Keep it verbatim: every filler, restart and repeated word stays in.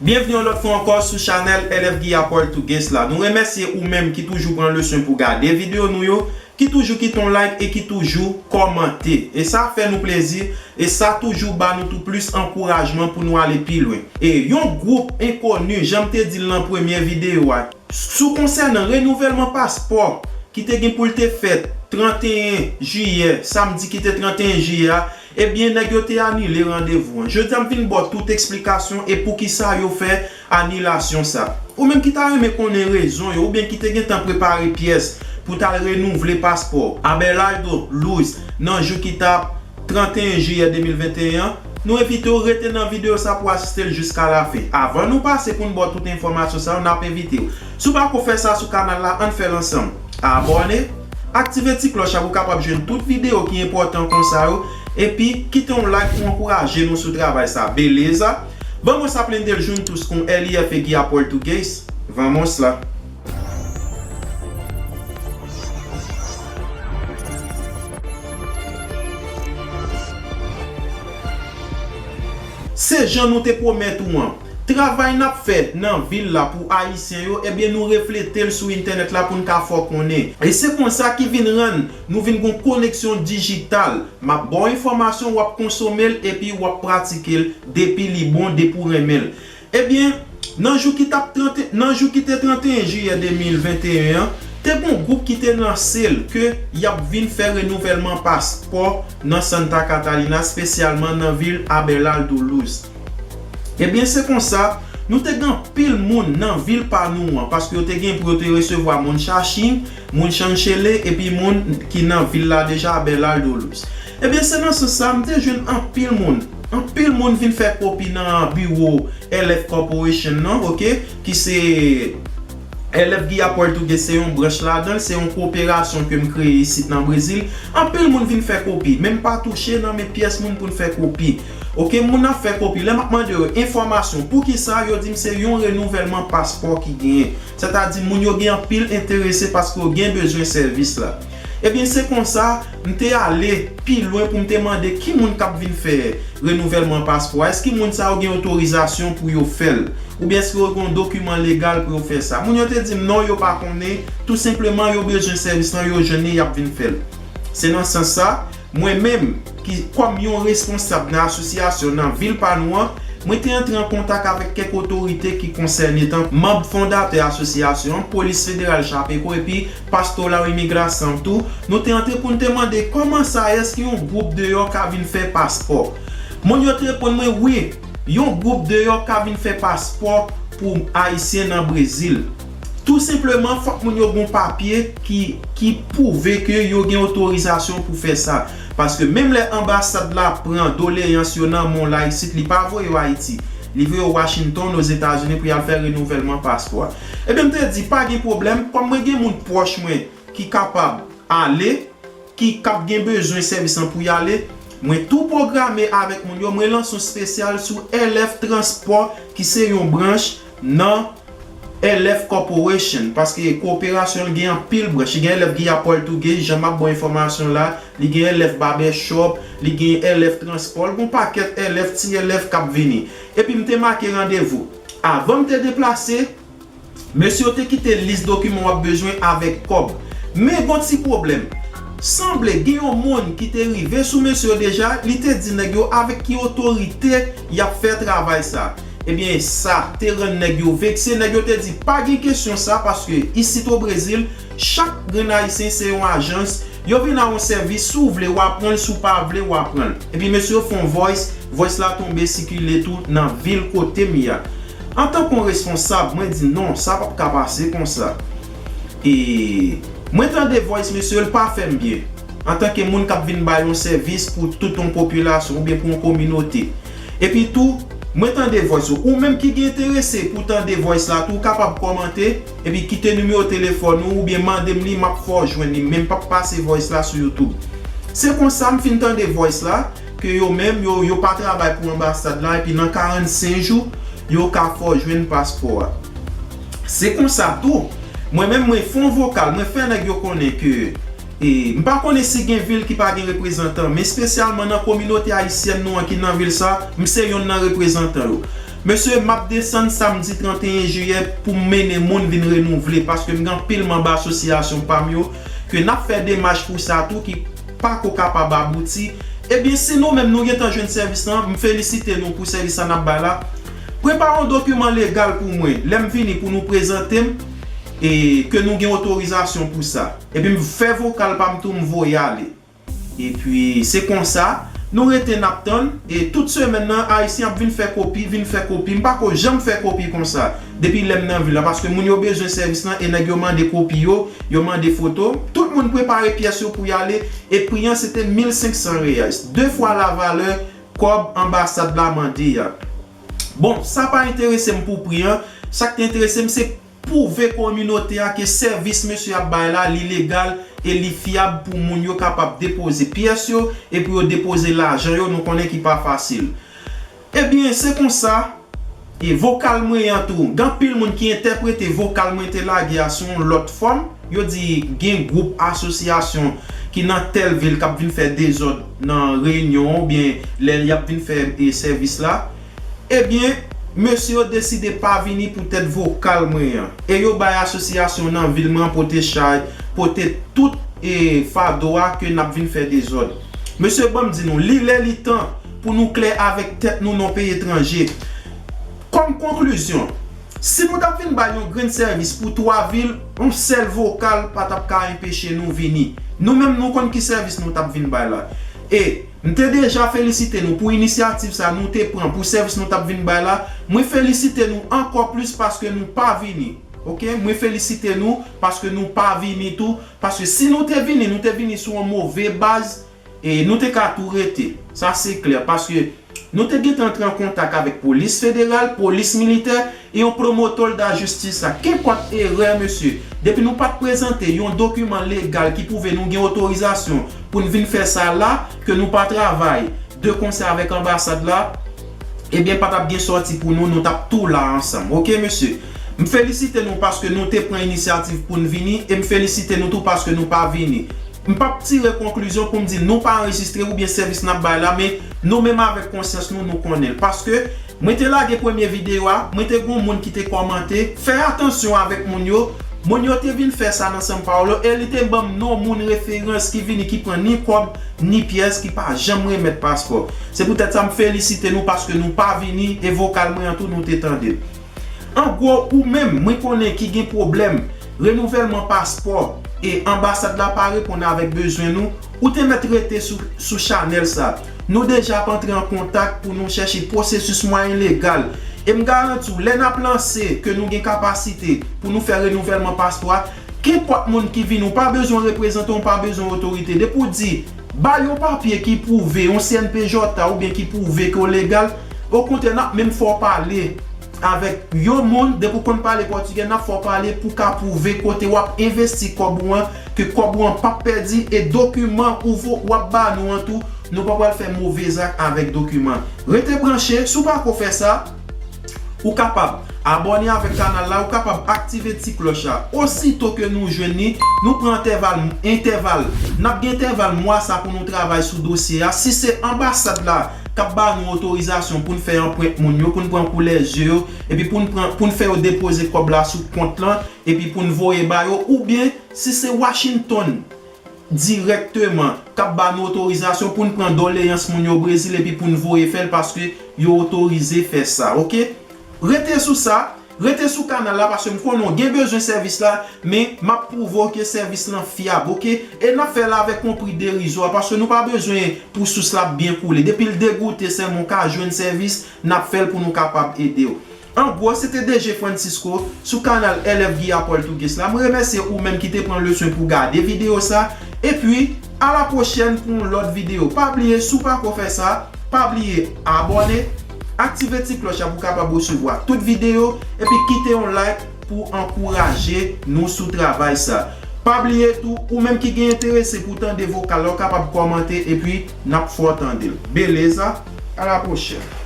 Byenvni yon lòt fwa ankò sou chanèl L F Guy Apoltugues la. Nou remèsye ou menm ki toujou pran leson pou gade videyo nou yo, ki toujou kite yon like e ki toujou kòmante. E sa fè nou plezi, e sa toujou ba nou tou plis ankourajman pou nou ale pi lwen. E yon gwoup enkoni, jan m te di l nan premye videyo a, sou konsènan renouvèlman paspò ki te gen pou l te fèt trannteyen jiyè, samdi ki te trannteyen jiyè a, ebyen, nèg yo te anile randevou an. Jodi a, m vin ba w tout eksplikasyon e poukisa yo fè anilasyon sa. Ou menm ki ta renmen konnen rezon yo, oubyen ki te gentan prepare pyès pou t al renouvle paspò Abelardo Luz nan jou ki t ap trannteyen jiyè de mil venteyen an, nou envite w rete nan videyo sa pou asiste l jiska lafen. Avan nou pase pou n ba w tout enfòmasyon sa yo, n ap envite w. Si w pako fè sa sou kanal la, ann fè l ansanm. Abòne, aktive ti klòch la pou w kapab jwenn tout videyo ki enpòtan konsa yo, epi kite yon like pou ankouraje nou sou travay sa. Beleza? Vamos aprender juntos com L F Guy Apoltugues? Vamos lá! Se jan nou te pwomèt ou an. Travay n ap fè nan vil la pou Ayisyen yo, ebyen, nou reflete l sou entènèt la pou n ka fè w konnen. E se konsa ki vin rann nou vin gen yon koneksyon dijital. M ap ba w enfòmasyon, w ap konsome l, epi w ap pratike l depi li bon, depi w renmen l. Ebyen, nan jou ki t ap trante, nan jou ki te trannteyen jiyè de mil venteyen an, te gen yon gwoup ki te lanse l ke y ap vin fè renouvèlman paspò nan Santa Catalina, espesyalman nan vil Abelardo Luz. Ebyen, se konsa, nou te gen anpil moun nan vil pa nou an, paske yo te gen pou yo te resevwa moun Chachin, moun Chanchele, epi moun ki nan vil la deja, Abelardo Luz. Ebyen, se nan sans sa, m te jwenn anpil moun. Anpil moun vin fè kopi nan biwo L F Corporation nan, oke, ki se L F Guy Apoltugues se yon branch ladan l, se yon koperasyon ke m kreye isit nan Brezil. Anpil moun vin fè kopi, men m pa touche nan men pyès moun pou n fè kopi. Oke, moun ap fè kopi. Lè m ap mande yo enfòmasyon, poukisa, yo di m se yon renouvèlman paspò ki genyen. Sètadi, moun yo gen anpil enterese paske yo gen bezwen sèvis la. Ebyen, se konsa, m te ale pi lwen pou m te mande ki moun k ap vin fè renouvèlman paspò a. Èske moun sa yo gen otorizasyon pou yo fè l? Oubyen èske yo gen yon dokiman legal pou yo fè sa? Moun yo te di m non, yo pa konnen. Tou senpleman, yo bezwen sèvis lan, yo jwenn li, y ap vin fè l. Se nan sans sa, mwen menm, ki, kòm yon responsab nan asosyasyon nan vil pa nou an, mwen te antre an kontak avèk kèk otorite ki konsène, tankou manm fondatè asosyasyon an, Polis Federal Chapeco epi Pastor Larry Migração tou. Nou te antre pou n te mande kòman sa, èske yon gwoup deyò ka vin fè paspò? Moun yo te reponn mwen, wi, yon gwoup deyò ka vin fè paspò pou Ayisyen nan Brezil. Tou senpleman, fòk moun yo gen yon papye ki, ki pwouve ke yo gen otorizasyon pou fè sa. Paske menm lè anbasad la pran doleyans yo nan men w la isit, li pa voye yo Ayiti. Li voye yo Washington, Ozetazini, pou y al fè renouvèlman paspò a. Ebyen, m te di, pa gen pwoblèm, kòm mwen gen moun pwòch mwen ki kapab ale, ki k ap gen bezwen sèvis lan pou y ale, mwen tou pwograme avèk moun yo, mwen lanse yon espesyal sou L F Transpò, ki se yon branch nan L F Corporation, paske koperasyon l gen anpil branch. Li gen L F Guy Apoltugues, jan m ap ba w enfòmasyon la, li gen L F Barbershop, li gen L F Transpò, l gen yon pakèt L F, ti L F k ap vini. Epi m te make randevou. Avan m te deplase, mesye yo te kite lis dokiman w ap bezwen avèk kòb. Men gon ti pwoblèm. Sanble gen yon moun ki te rive sou mesye yo deja, li te di nèg yo avèk ki otorite y ap fè travay sa. Ebyen, sa te rann nèg yo vekse. Nèg yo te di, pa gen kesyon sa, paske isit o Brezil, chak grenn Ayisyen se yon ajans. Yo vin a yon sèvis, si w vle, w a pran l, si w pa vle, w a pran l. Epi mesye yo fè yon voice, voice la tonbe sikile tou nan vil kote m ye a. Antanke yon responsab, mwen di, non, sa p ap ka pase konsa. E mwen tande voice mesye yo, l pa fè m byen. Antanke moun k ap vin bay yon sèvis pou tout yon popilasyon oubyen pou yon kominote. Epi tou, mwen tande voice yo. Ou menm ki gen enterese pou tande voice la tou, ou kapab kòmante, epi kite nimewo telefòn ou, oubyen mande m li, m ap fè w jwenn li, men m p ap pase voice la sou YouTube. Se konsa, m fin tande voice la, ke yo menm, yo, yo pa travay pou anbasad la, epi nan karannsenk jou, yo ka fè w jwenn paspò a. Se konsa tou, mwen menm, mwen fè yon vokal, mwen fè nèg yo konnen ke, e, m pa konnen si gen vil ki pa gen reprezantan, men espesyalman nan kominote ayisyèn nou an ki nan vil sa, m se yonn nan reprezantan yo. Mesye, m ap desann samdi trannteyen jiyè pou m mennen moun vin renouvle, paske m gen anpil manm asosyasyon pa m yo ke n ap fè demach pou sa tou ki pako kapab abouti. Ebyen, si nou menm nou gentan jwenn sèvis lan, m felisite nou pou sèvis sa n ap bay la. Prepare yon dokiman legal pou mwen lè m vini pou nou prezante m e ke nou gen otorizasyon pou sa. Epi m fè vokal pa m tou, m voye ale. Epi se konsa nou rete n ap tann, e tout semèn nan Ayisyen ap vin fè kopi, vin fè kopi. M pako janm fè kopi konsa depi lè m nan vil la, paske moun yo bezwen sèvis lan e nèg yo mande kopi yo, yo mande foto. Tout moun prepare pyès yo pou y ale, e pri an se te mil senksan reais, de fwa lavalè kòb anbasad la mande a. Bon, sa pa enterese m pou pri an. Sa k te enterese m se pwouve kominote a ke sèvis mesye ap bay la, li legal e li fyab pou moun yo kapab depoze pyès yo e pou yo depoze lajan yo, nou konnen ki pa fasil. Ebyen, se konsa, e vokal mwen an tou, gen anpil moun ki entèprete vokal mwen te lage a sou yon lòt fòm. Yo di gen gwoup asosyasyon ki nan tèl vil k ap vin fè dezòd nan reyinyon oubyen lè y ap vin fè e, sèvis la. Ebyen, mesye yo deside pa vini poutèt vokal mwen an. E yo bay asosyasyon nan vil mwen an pote chay, pote tout e fado a ke n ap vin fè dezòd. Mesye, ban m di nou, li lè li tan pou nou klè avèk tèt nou nan peyi etranje. Kòm konklizyon, si nou t ap vin bay yon grenn sèvis pou twa vil, yon sèl vokal pa t ap ka enpeche nou vini. Nou menm nou konn ki sèvis nou t ap vin bay la. E m te deja felisite nou pou inisyativ sa nou te pran pou sèvis nou t ap vin bay la. Mwen felisite nou ankò plis paske nou pa vini. Oke? Mwen felisite nou paske nou pa vini tou. Paske si nou te vini, nou te vini sou yon move baz e nou te ka tou rete. Sa se klè. Paske nou te gentan antre an kontak avèk polis federal, polis militè e yon pwomotè da jistis la. Kenpòt erè, mesye, depi nou pa t prezante yon dokiman legal ki pwouve nou gen otorizasyon pou n vin fè sa la, ke nou pa travay de konsè avèk anbasad la, ebyen, pa t ap gen sòti pou nou, nou t ap tou la ansanm. Oke, mesye? M felisite nou paske nou te pran inisyativ pou n vini, e m felisite nou tou paske nou pa vini. M p ap tire konklizyon pou m di nou pa anrejistre oubyen sèvis n ap bay la, men nou menm avèk konsyans nou, nou konnen l. Paske mwen te lage premye videyo a, mwen te gen yon moun ki te kòmante, fè atansyon avèk moun yo. Moun yo te vin fè sa nan São Paulo, e li te ban m non moun referans ki vini, ki pran ni kòb, ni pyès, ki pa janm remèt paspò. Se poutèt sa m felisite nou paske nou pa vini, e vokal mwen an tou nou te tande l. An gwo, ou menm, mwen konnen ki gen pwoblèm renouvèlman paspò e anbasad la pa reponn avèk bezwen nou, ou te mèt rete sou, sou chanèl sa. Nou deja ap antre an kontak pou nou chèche pwosesis mwayen legal. E m garanti w, lè n ap lanse ke nou gen kapasite pou nou fè renouvèlman paspò a, kenpòt moun ki vini, ou pa bezwen reprezante, ou pa bezwen otorite. Depi w di, ba yo papye ki pwouve, yon C N P J oubyen ki pwouve ke w legal, okontrè, n ap menm fè w pale avèk yon moun, depi w konn pale pòtigè, n ap fè w pale pou w ka pwouve kote w ap envesti kòb ou an, ke kòb ou an p ap pèdi, e dokiman ou vo-, w ap ba nou an tou, nou pa pral fè move zak avèk dokiman. Rete branche, si w pako fè sa, ou kapab abòne avèk kanal la, ou kapab aktive ti klòch la. Osito ke nou jwenn li, nou pran entèval, entèval. N ap gen entèval mwa sa pou nou travay sou dosye a. Si se anbasad la k ap ba nou otorizasyon pou n fè anprent moun yo, pou n pran koulè je yo, epi pou n pran, pou n fè yo depoze kòb la sou kont lan, epi pou n voye ba yo, oubyen si se Washington dirèkteman k ap ba nou otorizasyon pou n pran doleyans moun yo Brezil epi pou n voye fè l paske yo otorize fè sa, oke? Rete sou sa, rete sou kanal la paske m konnen w gen bezwen sèvis la, men m ap pwouve w ke sèvis lan fyab, oke? E n ap fè l avèk yon pri derizwa paske nou pa bezwen pou sous la ap byen koule. Depi l degoute sèlman w ka jwenn sèvis, n ap fè l pou nou kapab ede w. An gwo, se te D J Francisco sou kanal L F Guy Apoltugues la. M remèsye ou menm ki te pran le swen pou gade videyo sa. Epi, a la pwochèn pou yon lòt videyo. Pa bliye, si w pako fè sa, pa bliye abòne, aktive ti klòch la pou w kapab resevwa tout videyo, epi kite yon like pou ankouraje nou sou travay sa. Pa bliye tou, ou menm ki gen enterese pou tande vokal la, ou kapab kòmante, epi n ap fè w tande l. Beleza, a la pwochèn.